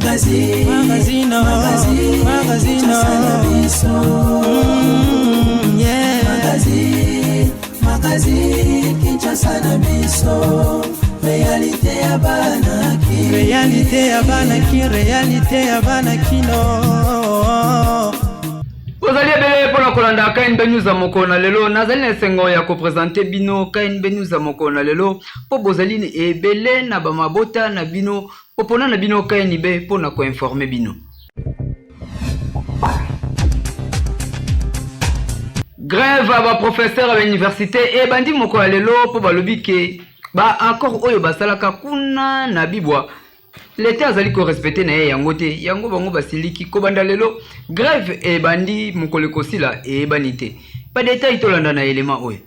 Magazine, magazine, magazine, magazine, yeah. Magazine, magazine, Kinshasa na biso. Réalité ya bana ki. Réalité ya bana ki, réalité ya bana kino. Bozali ebele mpo na kolanda KNB News ya mokolo na lelo. Nazali na esengo ya kopresente bino KNB News ya mokolo na lelo mpo bozali ebele na bamabota na bino kopona na bino KNB mpo na koinforme bino. Grève ya baprofesseur ya université ebandi mokolo ya lelo mpo balobi ke ba accord oyo basalaka kuna na Bibwa L'etat azali ko respecter na ye yango te, yango bango basiliki. Kobanda lelo grève ebandi, mokolo ekosila eyebani te. Ba details tolanda na element oyo.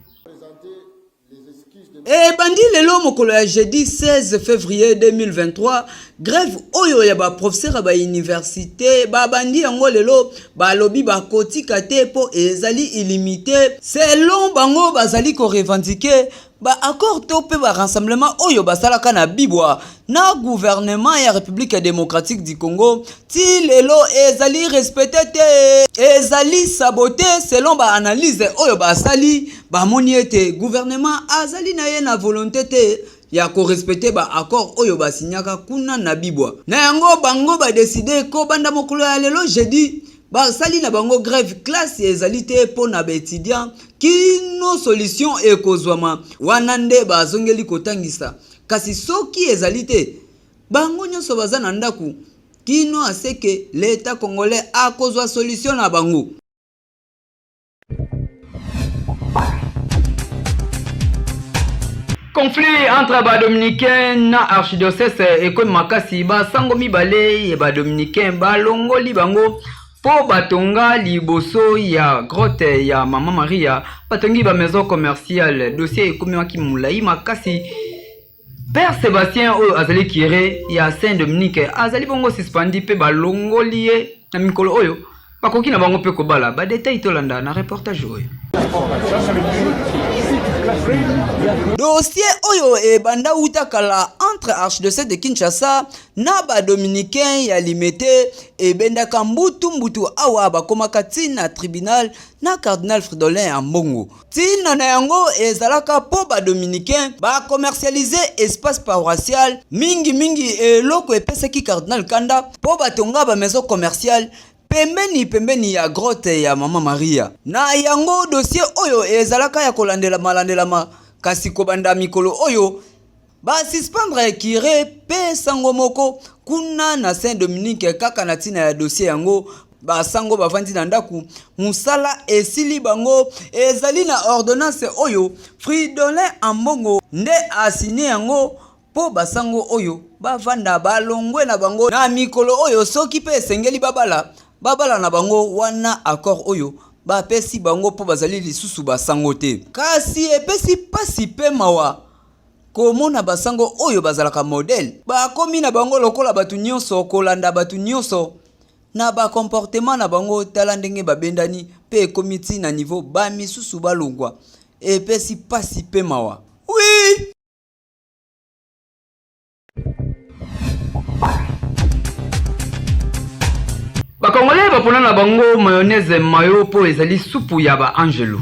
Ebandi lelo mokolo ya jeudi 16 fevrier 2023 grève oyo ya ba professeur ya ba universite babandi yango lelo balobi bakotika te mpo ezali illimite selon bango bazali ko revendiquer Ba accords to pe ba rassemblements oyo basalaka na Bibwa na gouvernement ya Republique democratique du Congo ti lelo ezali respecte te, ezali sabote selon ba analyses oyo basali, bamoni ete gouvernement azali na ye na volonte te ya ko respecter ba accords oyo ba signaka kuna na Bibwa. Na yango bango ba decider kobanda mokolo ya lelo jeudi Basali na bango grève classe ezali te mpo na ba etudiants kino solution ekozwama wana nde bazongeli kotangisa kasi soki ezali te bango nyonso baza na ndaku kino à ce que l'etat congolais akozwa solution na bango. Conflit entre ba dominicains na archidiocèse ekomi makasi. Basango mibale ya ba dominicains balongoli bango mpo batonga liboso ya grotte ya Mama Maria, batongi ba maison commerciale. Dossier ekomaki molai makasi. Père Sebastien oyo azali curé ya Saint Dominique azali bongo suspendi mpe balongoli ye na mikolo oyo bakoki na bango mpe kobala. Ba details tolanda na reportage oyo. Dossier oyo ebanda wuta kala entre archidiocèse de Kinshasa na ba dominicains ya Limete ebendaka mbutu mbutu awa bakomaka ti na tribunal na cardinal Fridolin Ambongo. Tina na yango ezalaka mpo ba dominicains ba commercialiser espace paroissial, mingi mingi eloko epesaki cardinal kanda mpo batonga ba maison commerciale pembeni pembeni ya grotte ya Mama Maria. Na yango dossier oyo ezalaka ya kolandelama landelama, kasi kobanda mikolo oyo Ba suspendre cure pe sango moko kuna na Saint Dominique kaka na tina ya dossier yango. Ba sango bavandi na ndaku, musala esili bango. Ezali na ordonnance oyo Fridolin Ambongo nde a signe yango po ba sango oyo bavanda balongwe na bango na mikolo oyo soki pe esengeli babala, babala na bango wana accord oyo bapesi bango po bazali lisusu ba sango te. Kasi epesi pasi pe mawa Komona ba sango oyo bazalaka modèle bakomi na bango lokola batu nionso kolanda batu nionso na ba comportement na bango tala ndenge babendani pe ekomi ti na niveau ba misusu balongwa epesi pasi pe mawa oui. Ba congolais bapona na bango mayonnaise mayo mpo ezali supu ya ba angelu.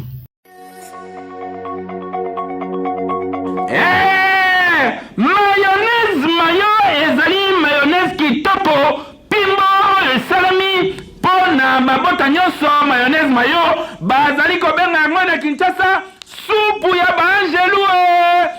Eh, mayonnaise mayo ezali mayonnaise kitoko pimbo oyo esalemi mpo na mabota nyonso. Mayonnaise mayo bazali kobenga yango na Kinshasa supu ya baangelu. Eh.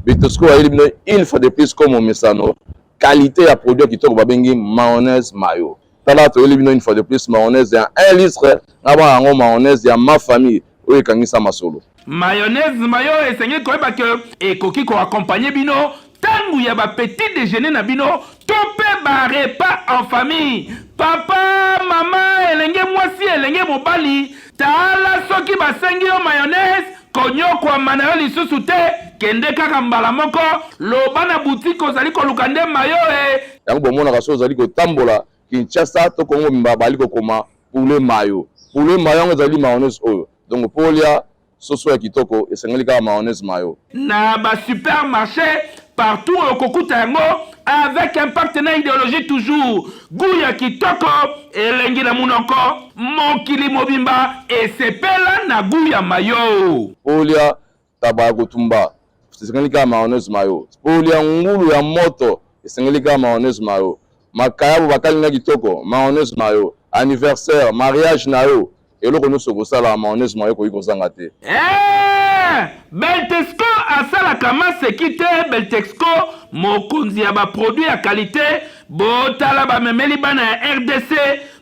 Bitosco ayeli bino une fois de plus comme omesano qualité ya produit ya kitoko babengi mayonnaise mayo. Tala toyeli bino une fois de plus mayonnaise ya 1 litre na bana yango mayonnaise ya ma famille oyo ekangisa masolo. Mayonnaise mayo esengeli koyeba ke ekoki ko accompagner bino tango ya ba petit dejeuner na bino to pe ba repas en famille. Papa, mama, elenge mwasi, elenge mobali, tala soki basengi yo mayonnaise, konyokwama na yo lisusu te, kende kaka mbala moko, loba na boutique ozali koluka nde mayo e. Yango bomonaka soki ozali kotambola Kinshasa to Congo mobimba bali kokoma poulet mayo. Poulet mayo yango ezali mayonnaise oyo. Donc mpo olia soso ya kitoko esengeli kaka mayonnaise mayo. Na ba supermarches. Partout okokuta yango avec impact na ideologie toujours. Gout ya kitoko, elengi na munoko, mokili mobimba esepela na gout ya mayo. Po olia taba ya kotumba esengeli kaka mayonnaise mayo. Po olia ngulu ya moto esengeli kaka mayonnaise mayo. Makayabo bakalinga kitoko mayonnaise mayo. Anniversaire, mariage na yo Eloko nionso okosala mayonnaise mayo ekoki kozanga te. Eeh Beltexco asalaka maseki te Beltexco mokonzi ya ba produits ya qualite botala bamemeli bana ya rdc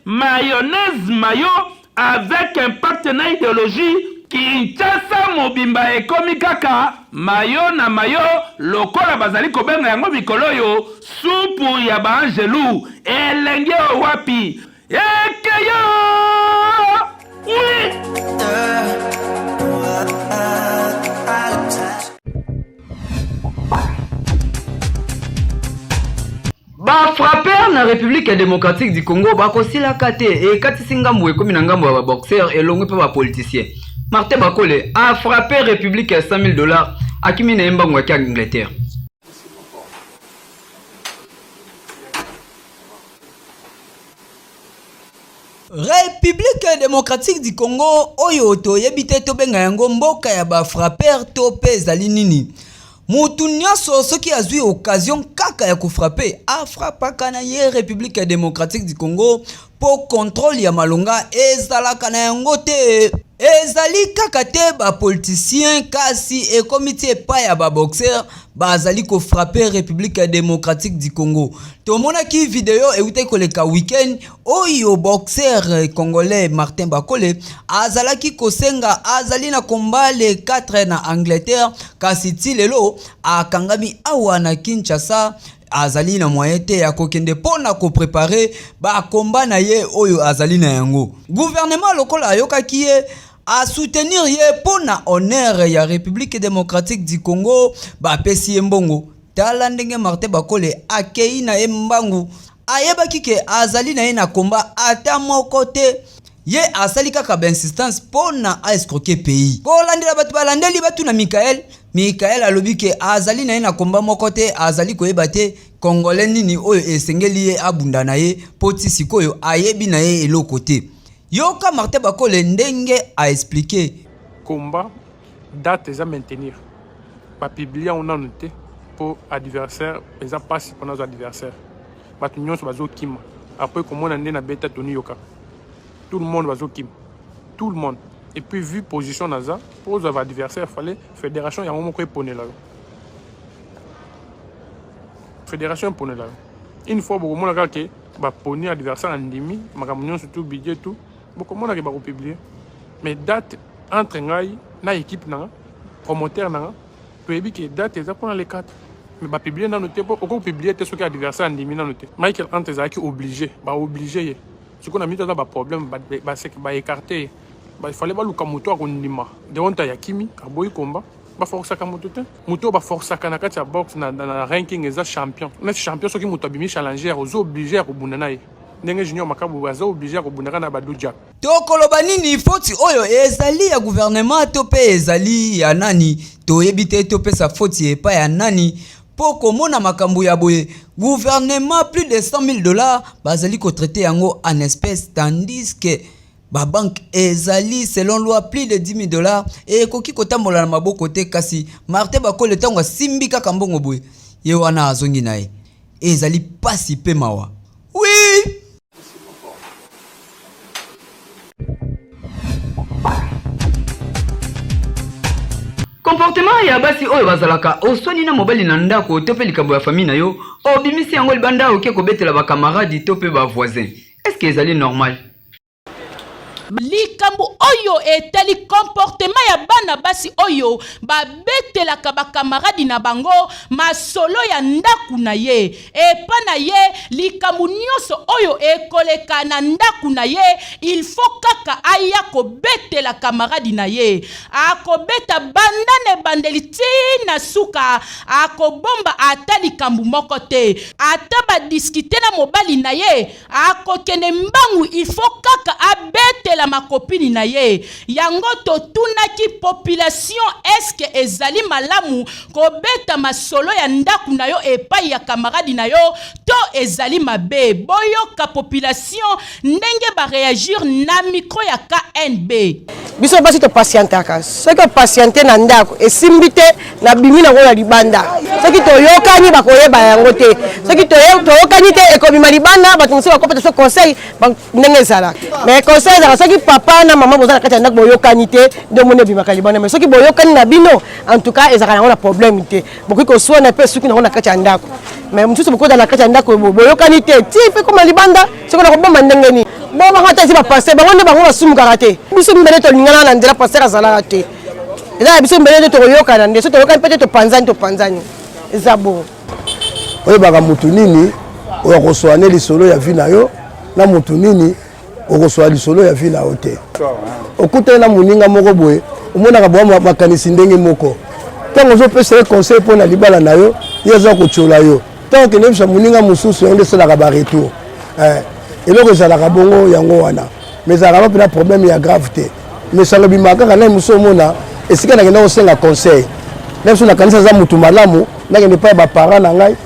mayonnaise mayo avec impact na ideologie Kinshasa mobimba ekomi kaka mayo na mayo lokola bazali kobenga yango mikolo oyo supu ya ba angelu elengi oyo wapi Ekeyo! Oui! Ba frappeurs na Republique démocratique du Congo bakosilaka te ekatisi ngambo ekomi na ngambo ya ba boxeurs elongwi mpe ba politiciens. Martin Bakole a frappé République ya 100 000 dollars akimi na ye mbangu yaki Angleterre. Republique democratique du Congo oyo toyebi te tobenga yango mboka ya ba frappeur to pe ezali nini? Mutu nyonso soki azwi occasion kaka ya kofrappe afrapaka na ye Republique democratique du Congo po controle ya malonga ezalaka na yango te. Ezali kaka te ba politiciens kasi ekomi ti epai ya ba boxeurs bazali ko frapper Republique democratique du Congo. Tomonaki video ewutaki koleka week-end oyo boxeur congolais Martin Bakole azalaki kosenga azali na combat le 4 na Angleterre kasi ti lelo akangami awa na Kinshasa azali na moyen te ya kokende mpo na koprepare bakomba na ye oyo azali na yango. Gouvernement lokola ayokaki ye a soutenir ye mpo na honneur ya Republique democratique du Congo, bapesi ye mbongo. Tala ndenge Martin Bakole akei na ye mbangu, ayebaki ke azali na ye na combat ata moko te. Ye asali kaka ba insistance mpo na a escroquer pays. Kolandela bato balandeli batuna Michael, Michael alobi ke azali na ye na combat moko te, azali koyeba te congolais nini oyo esengeli ye abunda na ye mpo ti sikoyo ayebi na ye eloko te. Yoka Martin Bakole ndenge a expliquer. Combat date eza maintenir ba publie yango nanu te mpo adversaire eza mpasi mpo nazwa adversaire bato nyonso bazokima apres komona nde nabeta toni yoka tout le monde bazokima tout le monde et puis vu position naza mpo ozwa ba adversaire fallait fédération yango moko eponela yo fédération eponela yo une fois bokomona kaka ke baponi adversaire andimi makambo nyonso tout budget tout bokomona ke bakopublie mais date entre ngai na équipe na nga promoteur na nga toyebi ke date eza mpona le 4 mais bapublie nano te mpo okopublie te soki adversaire andimi nano te michael ante ezalaki oblige baoblige ye sikoyo na minute aza baproblème baécarte ye fallait baluka moto akondima deonta ya kimi aboyi komba baforsaka moto te moto oyo baforsaka na kati ya boxe na, na, na ranking eza champion neti champion soki moto abimi challenger oza oblige ya kobunda na ye ndenge junior makabu aza oblige ya kobundaka na badu jack Tokoloba nini? Foti oyo ezali ya gouvernement to pe ezali ya nani? Toyebi te topesa foti epai ya nani po komona makambo ya boye gouvernement plus de 100 000 dollars bazali ko traiter yango en espèce tandis que ba banque ezali selon loi plus de 10 000 dollars ekoki kotambola na maboko te kasi Martin Bakole ntango asimbi kaka mbongo boye ye wana azongi na ye ezali pasi pe mawa oui Comportement ya basi oyo bazalaka oswani na mobali na ndako to pe likambo ya famille na yo obimisi yango libanda oke kobetela ba camarades to pe ba voisins est ce que ezali normal? Likambo oyo etali comportement ya bana basi oyo babetelaka ba camarade na bango masolo ya ndaku na ye epa na ye likambo nionso oyo ekoleka na ndaku na ye il faut kaka aya kobetela camarade na ye akobeta banda na ebandeli ti na suka akobomba ata likambo moko te ata ba. ba discuter na mobali na ye, akokende mbangu, il faut kaka abetela makopini na ye. Yango totunaki population: eske ezali malamu kobeta masolo ya ndako na yo epai ya camarade na yo to ezali mabe? Boyoka population ndenge baréagir na micro ya KNB. Biso basi topatientaka. Soki opatienter na ndako esimbi te, nabimi nango na libanda. Soki toyokani, bakoyeba yango te. Soki toyokani te, ekobima libanda. Bato mosusu bakopesa so conseil ndenge ezalaka. Mais conseil ezalaka, soki papa na mama boza na kati ya ndako, boyokani te, nde omoni ebimaka libanda. Mais soki boyokani na bino, en tout cas ezalaka nango na problème te. Bokoki koswana mpe suki nango na kati ya ndako. Mais mosusu bokoza na kati ya ndako, boyokani te, ti mpe koma libanda. Soki na kobomba ndenge nini, bo bango ata esi bapasteur, bango nde bango basumukaka te. Biso mibale tolingana na nzela, pasteur azalaka te. Eza na biso mibale nde tokoyokana. Nde so toyokani mpe te, topanzani, topanzani, eza bongo. Oyebaka motu nini oyo akoswane lisolo ya vie na yo na motu nini okosola lisolo ya vie na yo te. Okutani na moninga moko boye, omonaka bwa makanisi ndenge moko. Ntango ozopesa ye conseil mpo na libala na yo, ye aza kotiola yo. Ntango okende bisa moninga mosusu, yango nde esalaka baretour. Eloko ezalaka bongo yango wana. Mais ezalaka mpe na problème ya grave te. Mais sango ebimaka kaka na mosu. Omona esika nakenda kosenga conseil na biso, nakanisi aza motu malamu, nakende epai ya baparent na ngai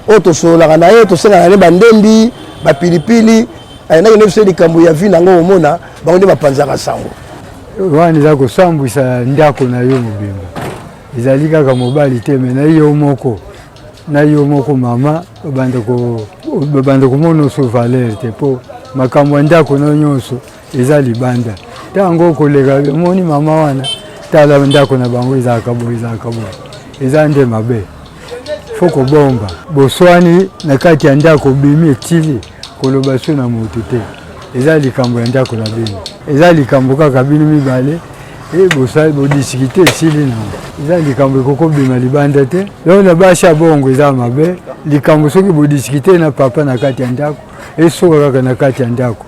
oyo tosololaka na ye, tosengaka ne bandembi bapilipili, nakende biso likambo ya vie nango. Omona bango nde bapanzaka sango. Wana eza kosambwisa ndako na yo mobimba. Ezali kaka mobali te, mais na yo moko, na yo moko mama, babanda komona oso valeur te, mpo makambo ya ndako na nyonso eza libanda. Ntango okoleka, omoni mama wana, tala ndako na bango ezalaka boye, ezalaka boye. Eza nde mabe. Faut kobomba. Boswani na kati ya ndako, obimi, etili koloba so na motu te. Eza likambo ya ndako na bino, eza likambo kaka bino mibale bodiscuter, esili nango. Eza likambo ekoki kobima libanda te. Donc na basi ya bongo eza mabe. Likambo soki bodiscuter na papa na kati ya ndako, esoka kaka na kati ya ndako.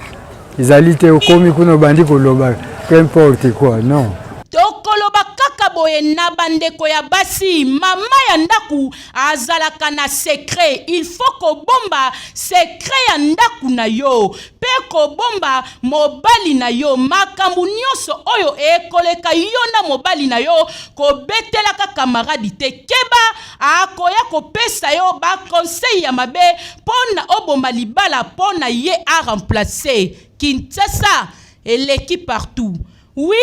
Ezali te okomi kuna, obandi koloba qu'importe quoi, non. Tokoloba kaka boye na bandeko ya basi: mama ya ndako azalaka na secret. Il faut kobomba secret ya ndako na yo mpe kobomba mobali na yo. Makambo nyonso oyo ekoleka yo na mobali na yo, kobetelaka camarade te. Keba, akoya kopesa yo baconseil ya mabe mpo na oboma libala, mpo na ye aremplacer. Kinshasa eleki partout, oui.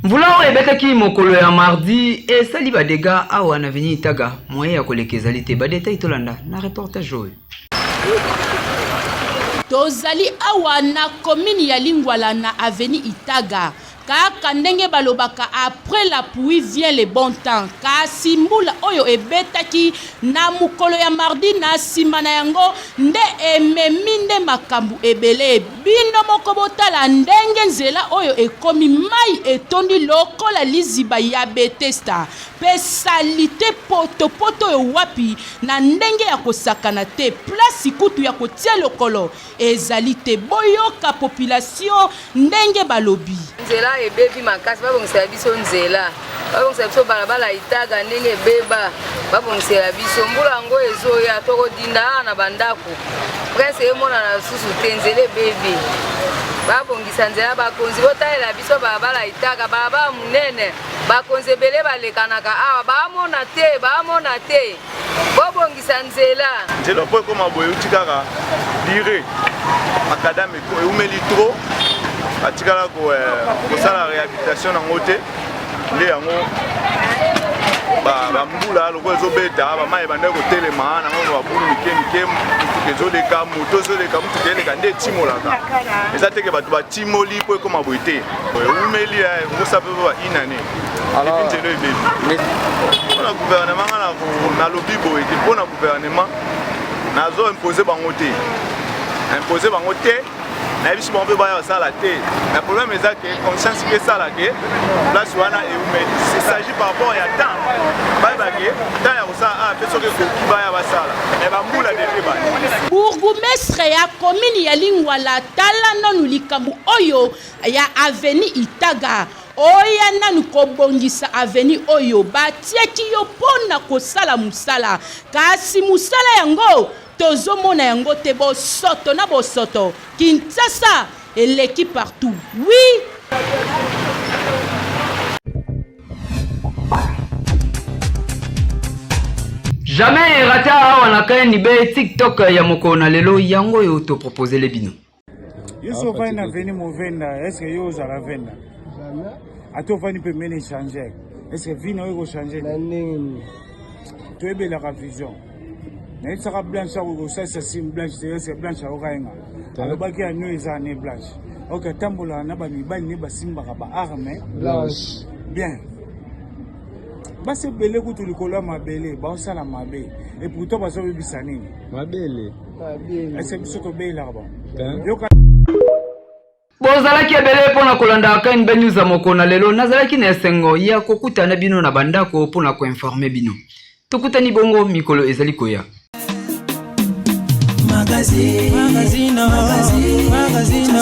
Mvula oyo ebetaki mokolo ya mardi esali badégâts awa na avenue Itaga. Moyen ya koleka ezali te. Badétails tolanda na reportage oyo. Tozali awa na commune ya Lingwala, na avenue Itaga. Kaka ndenge balobaka, après la pluie vient le bon temps. Kasi mbula oyo ebetaki na mokolo ya mardi, na nsima na yango nde ememi nde makambo ebele. Bino moko botala ndenge nzela oyo ekomi mai, etondi lokola liziba ya Betesda, mpe saleté, potopoto oyo wapi na ndenge ya kosakana te. Place kutu ya kotia lokolo ezali te. Boyoka population ndenge balobi. Nzela ebebi makasi. Babongisela biso nzela, babongisela biso balabala Itaga ndenge ebeba, babongisela biso. Mbula yango ezoya, tokodinda awa na bandako. Prince emonana lisusu te. Nzela ebebi, babongisa nzela. Bakonzi, botalela biso balabala Itaga, balabala monene. Bakonzi ebele balekanaka awa, baamona te, baamona te. Bobongisa nzela. Nzela mpo ekóma boye euti kaka dire macadam eumeli trop, batikala kosala réhabilitation nango te. Nde yango bambula lokola ezobeta, bamai ebandaki kotelema nango, babulu mike mike, motuka ezoleka, moto ezoleka, motuka eleka, nde etimolaka. Eza teke bato batimoli mpo ekóma boye te. Eumeli ekokosa mpe ba une année depuis nzela ebebi. Mpona gouvernement, nga nalobi boye te: mpona gouvernement, nazo imposer bango te, imposer bango te. Nayebisi bango mpe baya basala te. Mais problème eza ke conscience mpe esala ke place wana eumeli. Il s'agit par rapport ya temps, bayeba ke temps ya kosala a mpe soki ekoki, baya basala. Mais bambula deja ebandi. Bourgmestre ya commune ya Lingwala, tala nanu likambo oyo ya avenue Itaga. Oya nanu kobongisa avenue oyo batiaki yo mpo na kosala mosala, kasi mosala yango tozomona yango te, bosoto na bosoto, Kinshasa eleki partout oui. Jamais erata awa na KNB TikTok ya mokolo na lelo yango oyo toproposele bino. Yo so ofandi na veni movenda est ce que yo ozala venda ata ofandi pembeni échangeur est ce que vie na yo ekochange na ndenge nini toyebelaka vision nayebisaka blanche akoki kosalisa sim blanche te est ce que blanche ayoka ye nga alobaki ya no eza ne blanche ok atambolaka na bamibali nde basimbaka baarme blanche bien basi ebele kutu likolo ya mabele baosala mabe et pourtant bazobebisa nini mabele ese biso tobelaka bango yoka Bozalaki ebele mpo na kolanda KNB News ya mokolo na lelo. Nazalaki na esengo ya kokutana bino na bandako mpo na koinforme bino. Tokutani bongo mikolo ezali koya. Magazine, magazine, magazine, magazine,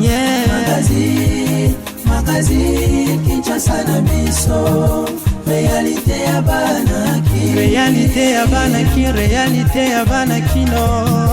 yeah. Magazine, magazine, Kinshasa na biso, réalité ya bana ki, réalité ya bana ki, réalité ya bana kino.